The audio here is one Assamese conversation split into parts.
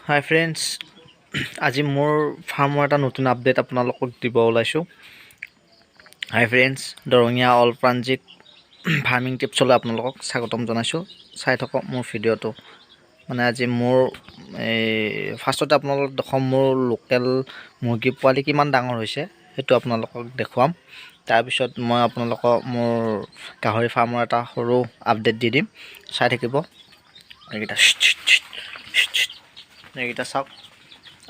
হাই ফ্ৰেণ্ডছ, আজি মোৰ ফাৰ্মৰ এটা নতুন আপডেট আপোনালোকক দিব ওলাইছোঁ। হাই ফ্ৰেণ্ডছ, দৰঙীয়া অল প্ৰাণজিত ফাৰ্মিং টিপছলৈ আপোনালোকক স্বাগতম জনাইছোঁ। চাই থাকক মোৰ ভিডিঅ'টো। মানে আজি মোৰ এই ফাৰ্ষ্টতে আপোনালোকক দেখুৱাম মোৰ লোকেল মুৰ্গী পোৱালি কিমান ডাঙৰ হৈছে, সেইটো আপোনালোকক দেখুৱাম। তাৰপিছত মই আপোনালোকক মোৰ গাহৰি ফাৰ্মৰ এটা সৰু আপডেট দি দিম। চাই থাকিব। এইকেইটা এইকেইটা চাওক,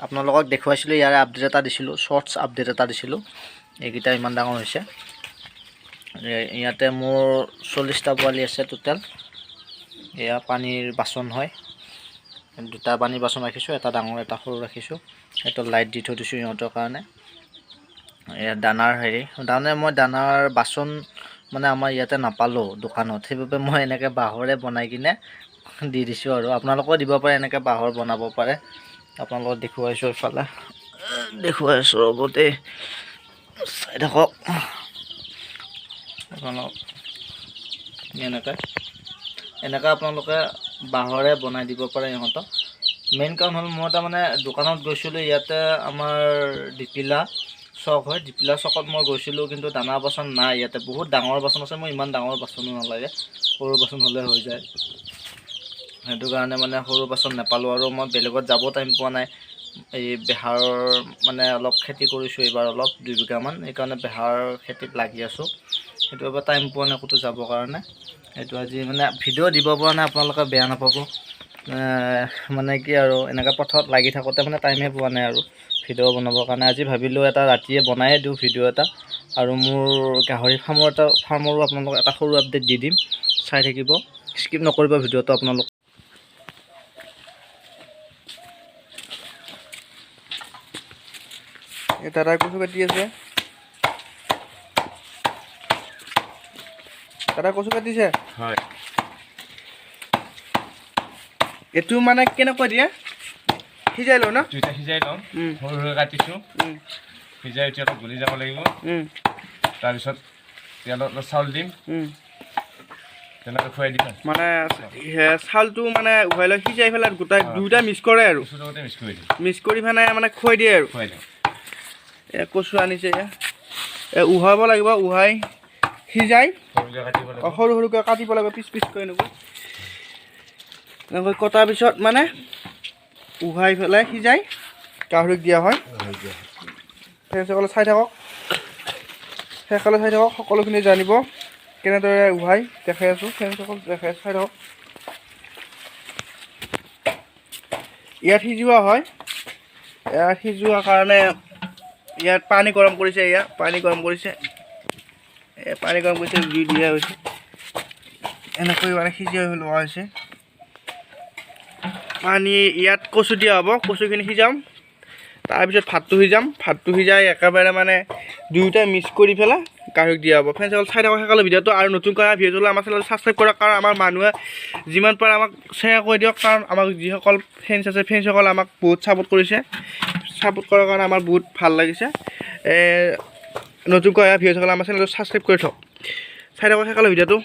আপোনালোকক দেখুৱাইছিলোঁ, ইয়াৰে আপডেট এটা দিছিলোঁ, শ্বৰ্টছ আপডেট এটা দিছিলোঁ। এইকেইটা ইমান ডাঙৰ হৈছে। ইয়াতে মোৰ 40টা পোৱালি আছে টোটেল। এয়া পানীৰ বাচন হয়, দুটা পানীৰ বাচন ৰাখিছোঁ, এটা ডাঙৰ এটা সৰু ৰাখিছোঁ। সেইটো লাইট দি থৈ দিছোঁ ইহঁতৰ কাৰণে। এয়া দানাৰ হেৰি, তাৰমানে মই দানাৰ বাচন মানে আমাৰ ইয়াতে নাপালোঁ দোকানত, সেইবাবে মই এনেকৈ বাঁহৰে বনাই কিনে দি দিছোঁ। আৰু আপোনালোকেও দিব পাৰে, এনেকৈ বাঁহৰ বনাব পাৰে। আপোনালোকক দেখুৱাইছোঁ, ইফালে দেখুৱাই আছোঁ, ৰ'ব দেই, চাই থাকক। আপোনালোক এনেকৈ এনেকৈ আপোনালোকে বাঁহৰে বনাই দিব পাৰে ইহঁতক। মেইন কাৰণ হ'ল মই তাৰমানে দোকানত গৈছিলোঁ, ইয়াতে আমাৰ দিপিলা চক হয়, দিপিলা চকত মই গৈছিলোঁ, কিন্তু দানা বাচন নাই ইয়াতে। বহুত ডাঙৰ বাচন আছে, মই ইমান ডাঙৰ বাচনো নালাগে, সৰু বাচন হ'লে হৈ যায়। সেইটো কাৰণে মানে সৰু বাচন নাপালোঁ আৰু মই বেলেগত যাব টাইম পোৱা নাই। এই বেহাৰৰ মানে অলপ খেতি কৰিছোঁ এইবাৰ অলপ 2 বিঘামান, সেইকাৰণে বেহাৰ খেতিত লাগি আছোঁ। সেইটো বাবে টাইম পোৱা নাই ক'তো যাবৰ কাৰণে। সেইটো আজি মানে ভিডিঅ' দিব পৰা নাই, আপোনালোকে বেয়া নাপাব। মানে কি আৰু, এনেকৈ পথাৰত লাগি থাকোঁতে মানে টাইমে পোৱা নাই আৰু ভিডিঅ' বনাবৰ কাৰণে। আজি ভাবিলোঁ এটা ৰাতিয়ে বনায়ে দিওঁ ভিডিঅ' এটা। আৰু মোৰ গাহৰি ফাৰ্মৰ এটা ফাৰ্মৰো আপোনালোকক এটা সৰু আপডেট দি দিম। চাই থাকিব, স্কিপ নকৰিব ভিডিঅ'টো আপোনালোক। এই দাদাই কচু কাটি আছে। দাদা, কচু কাটিছে? হয়। এইটো মানে কেনেকুৱা দিয়ে? সিজাই লওঁ ন? দুইটা সিজাই ল'ম। সৰু সৰু কাটিছোঁ। সিজাই উঠি অলপ গলি যাব লাগিব। তাৰপিছত তেলত অলপ চাউল দিম। তেনেকৈ খুৱাই দিম আৰু। মানে চাউলটো মানে উহাই লৈ সিজাই পেলাই গোটাই দুয়োটা মিক্স কৰে আৰু। কচুৰ লগতে মিক্স কৰি দিম। মিক্স কৰি পেলাই মানে খুৱাই দিয়ে আৰু। খুৱাই দিম। এই কচু আনিছে, এয়া এই উহাব লাগিব, উহাই সিজাই। সৰুকৈ কাটিব লাগিব। সৰু সৰুকৈ কাটিব লাগিব, পিচ পিচকৈ এনেকৈ এনেকৈ কটাৰ পিছত মানে উহাই পেলাই সিজাই গাহৰিক দিয়া হয়। ফ্ৰেণ্ডসকলে চাই থাকক, শেষলৈ চাই থাকক, সকলোখিনি জানিব কেনেদৰে উহাই দেখাই আছোঁ। ফ্ৰেণ্ডসকল, দেখাই আছোঁ, চাই থাকক। ইয়াত সিজোৱা হয়। ইয়াত সিজোৱাৰ কাৰণে ইয়াত পানী গৰম কৰিছে, ইয়াত পানী গৰম কৰিছে, এই পানী গৰম কৰিছে, জুই দিয়া হৈছে, এনেকৈ মানে সিজাই লোৱা হৈছে। পানী ইয়াত কচু দিয়া হ'ব, কচুখিনি সিজাম, তাৰপিছত ভাতটো সিজাম। ভাতটো সিজাই একেবাৰে মানে দুয়োটাই মিক্স কৰি পেলাই গাহৰিক দিয়া হ'ব। ফ্ৰেণ্ডসকল, চাই থাকক সকলো ভিডিঅ'টো। আৰু নতুনকৈ অহা ভিডিঅ'টো আমাৰ চেনেলটো ছাবস্ক্ৰাইব কৰক, কাৰণ আমাৰ মানুহে যিমান পাৰে আমাক শ্বেয়াৰ কৰি দিয়ক, কাৰণ আমাক যিসকল ফ্ৰেণ্ডছ আছে, ফ্ৰেণ্ডছসকলে আমাক বহুত ছাপোৰ্ট কৰিছে। ছাপোৰ্ট কৰাৰ কাৰণে আমাৰ বহুত ভাল লাগিছে। নতুনকৈ অহা ভিডিঅ'সকলে আমাৰ চেনেলটো ছাবস্ক্ৰাইব কৰি থওক। চাই থাকক সকলো ভিডিঅ'টো।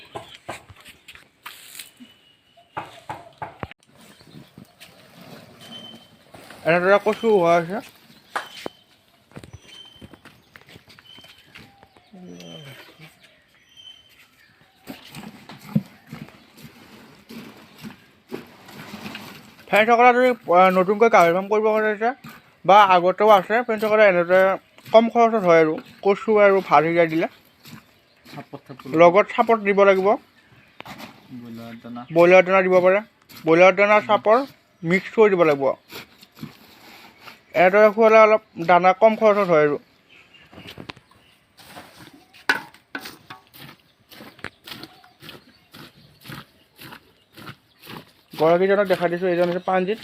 এনেদৰে কচু হোৱা আছে। ফ্ৰেণ্ডসকলে যদি নতুনকৈ গাহৰি ফাৰ্ম কৰিব খুজিছে বা আগতেও আছে, ফ্ৰেণ্ডসকলে এনেদৰে কম খৰচত হয় আৰু কচু আৰু ভাত সিজাই দিলে, লগত চাপৰ দিব লাগিব, ব্ৰইলাৰ দানা দিব পাৰে, ব্ৰইলাৰ দানা চাপৰ মিক্স কৰি দিব লাগিব। এনেদৰে খুৱালে অলপ দানা কম খৰচত হয়। আৰু গৰাকীজনক দেখাই দিছোঁ, এইজন হৈছে প্ৰাণজিত।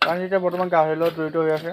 প্ৰাণজিতে বৰ্তমান গাহৰিৰ লগত জড়িত হৈ আছে।